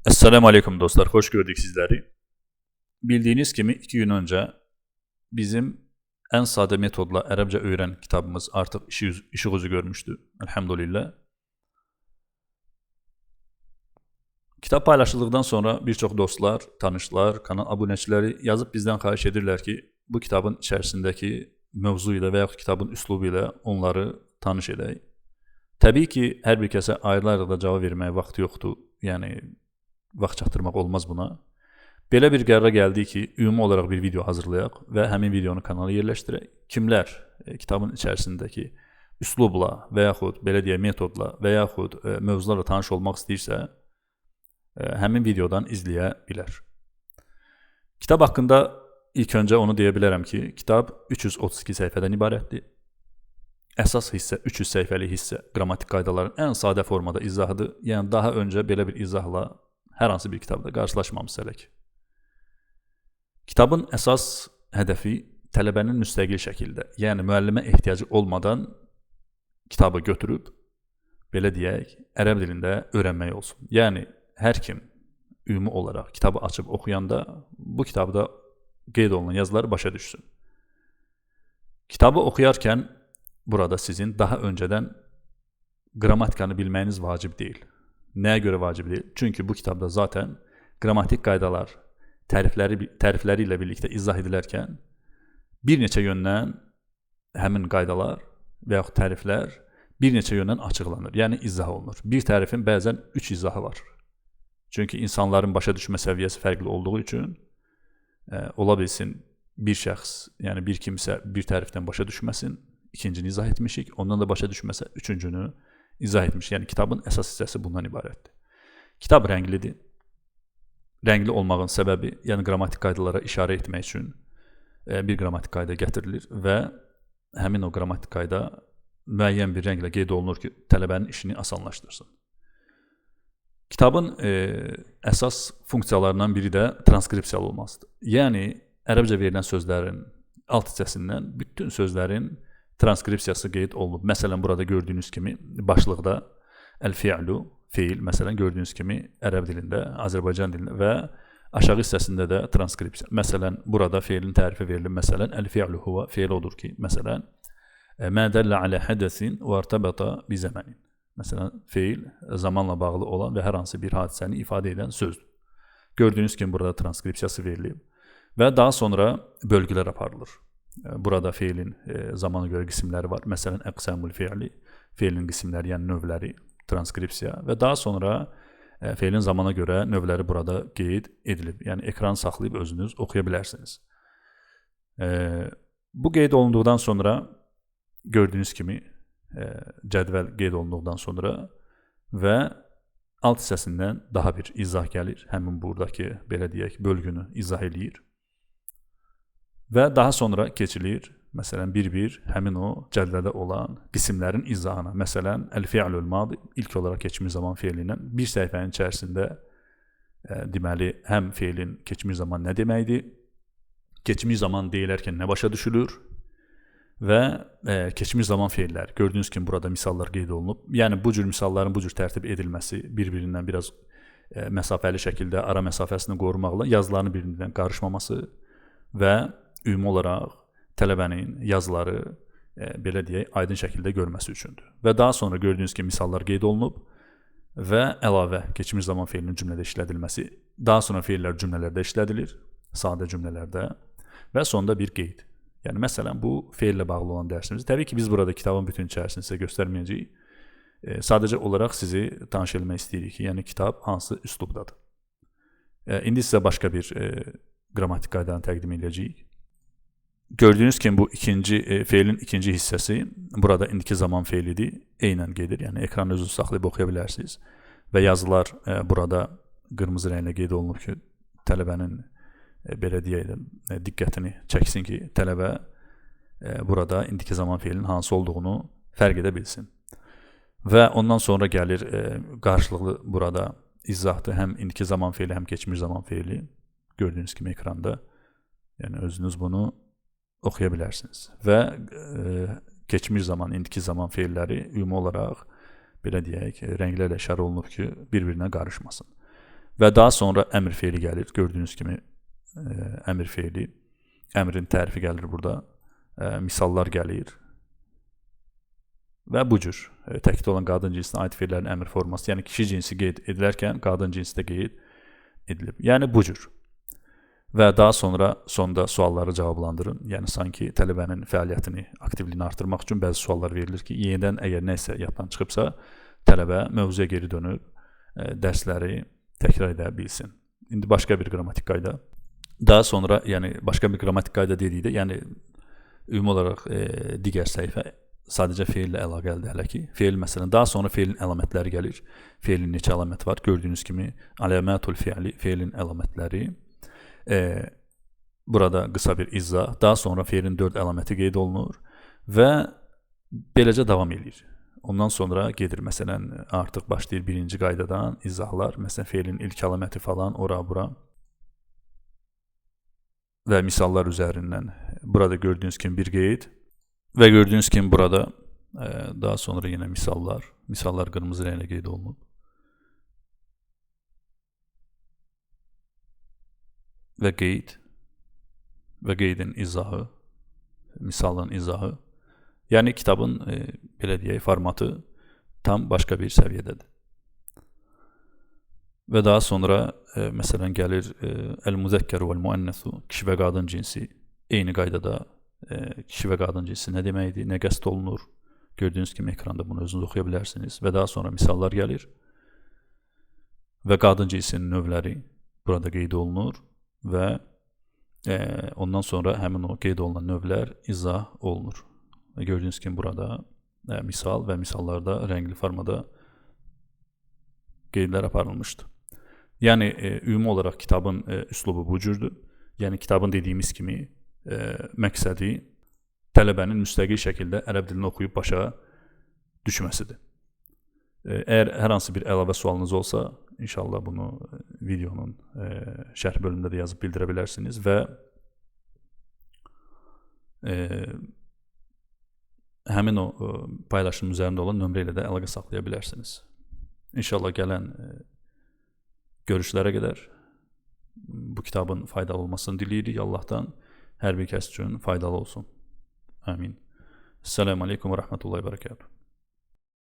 Esselamu Aleyküm dostlar, hoş gördük sizleri. Bildiğiniz kimi 2 gün önce bizim en sade metodla Ərəbcə öyrən kitabımız artıq işıq üzü görmüştü. Elhamdülillah. Kitap paylaşıldıktan sonra birçok dostlar, tanışlar, kanal abunəçiləri yazıp bizden xahiş edirlər ki, bu kitabın içərisindəki mövzu ilə və yaxud kitabın üslubu ilə onları tanış edək. Təbii ki, hər bir kəsə ayrı-ayrı da cavab verməyə vaxt yoxdur. Yəni, vaxt çatdırmaq olmaz buna. Belə bir qərara gəldik ki, ümumi olaraq bir video hazırlayaq və həmin videonu kanala yerləşdirək. Kimlər kitabın içərisindəki üslubla və yaxud belə deyək metodla və yaxud mövzularla tanış olmaq istəyirsə, həmin videodan izləyə bilər. Kitab haqqında ilk öncə onu deyə bilərəm ki, kitab 332 səhifədən ibarətdir. Əsas hissə, 300 səhifəlik hissə qrammatik qaydaların ən sadə formada izahıdır. Yəni daha öncə belə bir izahla hər hansı bir kitabda qarşılaşmamışız hələ ki. Kitabın əsas hədəfi tələbənin müstəqil şəkildə, yəni müəllimə ehtiyacı olmadan kitabı götürüb, belə deyək, ərəb dilində öyrənmək olsun. Yəni hər kim ümumi olaraq kitabı açıb oxuyanda bu kitabda qeyd olunan yazıları başa düşsün. Kitabı oxuyarkən burada sizin daha öncədən qrammatikanı bilməyiniz vacib deyil. Nəyə görə vacib deyil? Çünki bu kitabda zaten qrammatik qaydalar tərifləri ilə birlikdə izah edilərkən bir neçə yöndən həmin qaydalar və yaxud təriflər bir neçə yöndən açıqlanır, yəni izah olunur. Bir tərifin bəzən 3 izahı var. Çünki insanların başa düşmə səviyyəsi fərqli olduğu üçün ola bilsin bir şəxs, yəni bir kimsə bir tərifdən başa düşməsin, ikincini izah etmişik, ondan da başa düşməsə üçüncünü izah etmiş. Yəni kitabın əsas hissəsi bundan ibarətdir. Kitab rənglidir. Rəngli olmağın səbəbi, yəni qrammatik qaydalara işarə etmək üçün bir qrammatik qayda gətirilir və həmin o qrammatik qayda müəyyən bir rənglə qeyd olunur ki, tələbənin işini asanlaşdırsın. Kitabın əsas funksiyalarından biri də transkripsiyalı olmasıdır. Yəni, ərəbcə verilən sözlərin alt hissəsindən bütün sözlərin transkripsiyası qeyd olunub. Məsələn, burada gördüyünüz kimi başlıqda əl-fi'lu, feil, məsələn, gördüyünüz kimi ərəb dilində, Azərbaycan dilində və aşağı hissəsində də transkripsiya. Məsələn, burada feilin tərifi verilir. Məsələn, əl-fi'lu huva, feil odur ki, məsələn, mə dəllə alə hədəsin və irtabata bi zəmənin. Məsələn, feil zamanla bağlı olan və hər hansı bir hadisəni ifadə edən sözdür. Gördüyünüz kimi burada transkripsiyası verilib və daha sonra bölgülər aparılır. Burada feilin zamana görə qismləri var. Məsələn, əqsamul fi'li, feilin qismləri, yəni növləri, transkripsiya və daha sonra feilin zamana görə növləri burada qeyd edilib. Yəni ekran saxlayıb özünüz oxuya bilərsiniz. Bu qeyd olunduqdan sonra gördüyünüz kimi cədvəl qeyd olunduqdan sonra və alt hissəsindən daha bir izah gəlir. Həmin buradakı, belə deyək, bölgünü izah eləyir. Və daha sonra keçilir, məsələn, bir-bir həmin o cədvəldə olan qismlərin izahına. Məsələn, əl-fi'lül madi, ilk olaraq keçmiş zaman feili ilə bir səhifənin içərisində deməli, həm feilin keçmiş zaman nə deməkdir, keçmiş zaman deyilərkən nə başa düşülür və keçmiş zaman feillər. Gördüyünüz kimi burada misallar qeyd olunub. Yəni, bu cür misalların bu cür tərtib edilməsi bir-birindən biraz məsafəli şəkildə ara məsafəsini qorumaqla yazıların bir-birindən qarışmaması və ümumi olaraq tələbənin yazıları belə deyək, aydın şəkildə görməsi üçündür. Və daha sonra gördüyünüz kimi misallar qeyd olunub və əlavə keçmiş zaman feilinin cümlədə işlədilməsi, daha sonra feillər cümlələrdə işlədilir, sadə cümlələrdə və sonda bir qeyd. Yəni, məsələn, bu feillə bağlı olan dərsimiz. Təbii ki, biz burada kitabın bütün içərisini sizə göstərməyəcəyik. Sadəcə olaraq sizi tanış eləmək istəyirik ki, yəni kitab hansı üslubdadır. İndi sizə başqa bir qrammatik qaydanı təqdim edəcəyik. Gördüyünüz kimi bu ikinci feilin ikinci hissəsi burada indiki zaman feilidir. Eynən gedir. Yəni ekranı özünüz saxlayıb oxuya bilərsiniz. Və yazılar burada qırmızı rənglə qeyd olunub ki, tələbənin belə deyək də diqqətini çəksin ki, tələbə burada indiki zaman feilinin hansı olduğunu fərq edə bilsin. Və ondan sonra gəlir qarşılıqlı burada izahdır. Həm indiki zaman feili, həm keçmiş zaman feili. Gördüyünüz kimi ekranda. Yəni özünüz bunu oxuya bilərsiniz. Və keçmiş zaman, indiki zaman feilləri ümumi olaraq, belə deyək, rənglərlə işarə olunub ki, bir-birinə qarışmasın. Və daha sonra əmr feili gəlir. Gördüyünüz kimi əmr feili, əmrin tərifi gəlir burada. Misallar gəlir. Və bu cür təkdə olan qadın cinsinə aid feillərin əmr forması, yəni kişi cinsi qeyd edilərkən qadın cinsi də qeyd edilib. Yəni bu cür. Və daha sonra sonda sualları cavablandırın. Yəni sanki tələbənin fəaliyyətini, aktivliyini artırmaq üçün bəzi suallar verilir ki, yenidən əgər nə isə yaddan çıxıbsa, tələbə mövzuya geri dönüb dərsləri təkrar edə bilsin. İndi başqa bir qrammatik qayda. Daha sonra, yəni başqa bir qrammatik qayda dedikdə, yəni ümumi olaraq digər səhifə sadəcə feillə əlaqəlidir hələ ki. Feil məsələn, daha sonra feilin əlamətləri gəlir. Feilin neçə əlaməti var? Gördüyünüz kimi əlamətul fiili, feilin əlamətləri. Burada qısa bir izah. Daha sonra feilin 4 əlaməti qeyd olunur və beləcə davam eləyir. Ondan sonra gedir, məsələn, artıq başlayır birinci qaydadan izahlar. Məsələn, feilin ilk əlaməti falan, ora, bura və misallar üzərindən. Burada gördüyünüz kimi bir qeyd və gördüyünüz kimi burada daha sonra yenə misallar. Misallar qırmızı rənglə qeyd olunub. Və qeyd və qeydin izahı, misalın izahı. Yəni kitabın belə deyək, formatı tam başqa bir səviyyədədir. Və daha sonra məsələn gəlir əl-müzəkkər vəl-müənnəsu, kişi və qadın cinsi. Eyni qaydada kişi və qadın cinsi nə deməkdir, nə qəsd olunur. Gördüyünüz kimi ekranda bunu özünüz oxuya bilərsiniz. Və daha sonra misallar gəlir. Və qadın cinsinin növləri burada qeyd olunur və ondan sonra həmin o qeyd olunan növlər izah olunur. Və gördüyünüz kimi burada misal və misallarda rəngli formada qeydlər aparılmışdır. Yəni ümumi olaraq kitabın üslubu bu cürdür. Yəni kitabın dediyimiz kimi məqsədi tələbənin müstəqil şəkildə ərəb dilini oxuyub başa düşməsidir. Əgər hər hansı bir əlavə sualınız olsa, inşallah bunu videonun şərh bölümündə də yazıb bildirə bilərsiniz və həmin o paylaşım üzərində olan nömrə ilə də əlaqə saxlaya bilərsiniz. İnşallah gələn görüşlərə qədər bu kitabın faydalı olmasını diləyirik. Allahdan hər bir kəs üçün faydalı olsun. Amin. Esselamu aleykum və rəhmətullahi və bərəkatuhu.